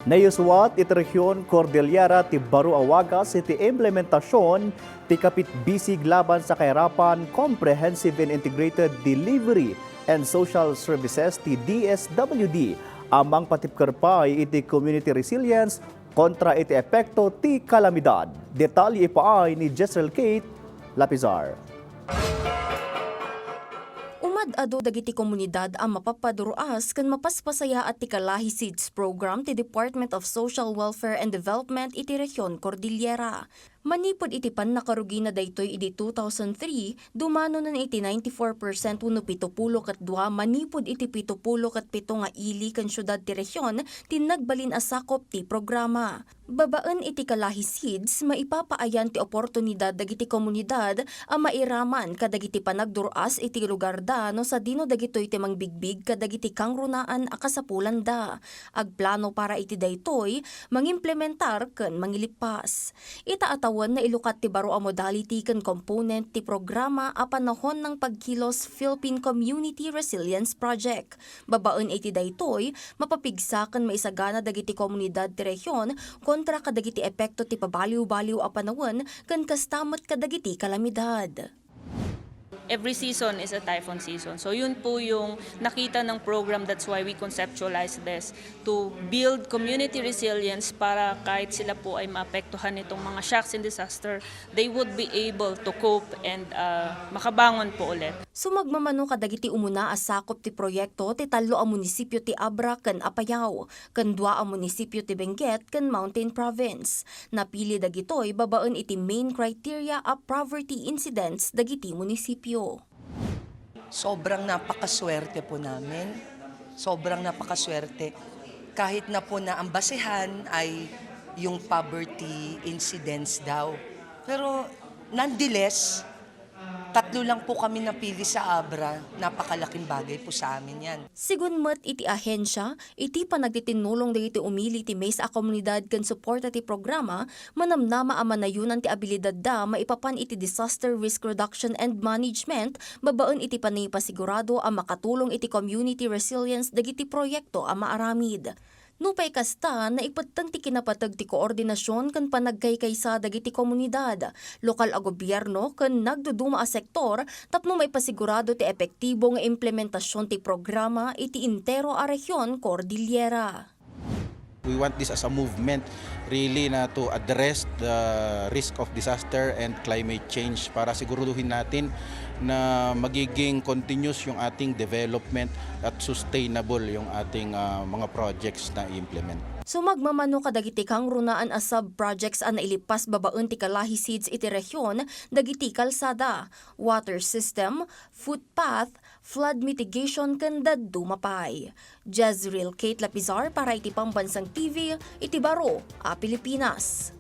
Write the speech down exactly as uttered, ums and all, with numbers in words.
Naisuat iti Region Cordillera ti baro a wagas iti implementasion ti Kapit Bisig Laban sa Kairapan Comprehensive and Integrated Delivery and Social Services ti D S W D a mangpatipker pay iti community resilience kontra iti epekto ti kalamidad. Detalye ipaay ni Jezreel Kate Lapizar. Umad-adu dagiti komunidad a mapapadur-as ken mapaspasayaat ti Kalahi Seeds Program ti Department of Social Welfare and Development iti Region Cordillera. Manipud iti pannakarugina daytoy idi two thousand three, dumanonen iti ninety-four percent wenno pitupulo ket dua manipud iti pitupulo ket pito nga ili ken siudad ti region ti nagbalin a sakop ti programa. Babaen iti Kalahi Seeds, maipapaayan ti oportunidad dagiti komunidad a mairaman kadagiti panagdur-as iti lugarda no sadino dagitoy ti mangbigbig kadagiti kangrunaan a kasapulanda. Agplano para iti daytoy, mangimplementar ken mangilippas. Ita a tawen, nailukat ti baro a modality ken component ti programa a Panahon ng Pagkilos Philippine Community Resilience Project. Babaen iti daytoy, mapapigsa ken maisagana dagiti komunidad ti rehion kontra kadagiti epekto ti pabaliw-baliw a panawen ken kasta met kadagiti kalamidad. Every season is a typhoon season. So yun po yung nakita ng program. That's why we conceptualize this to build community resilience para kahit sila po ay maapektuhan nitong mga shocks and disaster, they would be able to cope and uh, makabangon po ulit. Sumagmamano kadagiti umuna a sakop ti proyekto ti tallo a munisipyo ti Abra ken Apayao, ken dua a munisipyo ti Benguet ken Mountain Province. Napili dagitoy babaen iti main criteria a poverty incidence dagiti munisipyo. Sobrang napakaswerte po namin. Sobrang napakaswerte. Kahit na po na ang basehan ay yung poverty incidence daw. Pero nonetheless, tatlo lang po kami napili sa Abra. Napakalaking bagay po sa amin yan. Sigun met iti ahensya, iti panagtitinnulong dagiti umili ti maiz a komunidad ken suporta ti programa, manamnama a manayunan ti abilidadda maipapan iti disaster risk reduction and management babaen iti panangipasigurado a makatulong iti community resilience dagiti proyekto a maaramid. Nupay kasta, naipetteng ti kinapateg ti koordinasion ken panagkaykaysa dagiti komunidad, lokal a gobierno ken nagduduma a sektor tapno maipasigurado ti epektibo nga implementasion ti programa iti entero a rehion Cordillera. We want this as a movement really na to address the risk of disaster and climate change para siguraduhin natin na magiging continuous yung ating development at sustainable yung ating, ah, mga projects na i-implement. Sumagmamano kadagiti kangrunaan a sub-projects a nailipas babaen ti Kalahi Seeds iti rehion dagiti kalsada, water system, footpath, flood mitigation ken dadduma pay. Jezreel Kate Lapizar para iti Pambansang T V iti Baro a Pilipinas.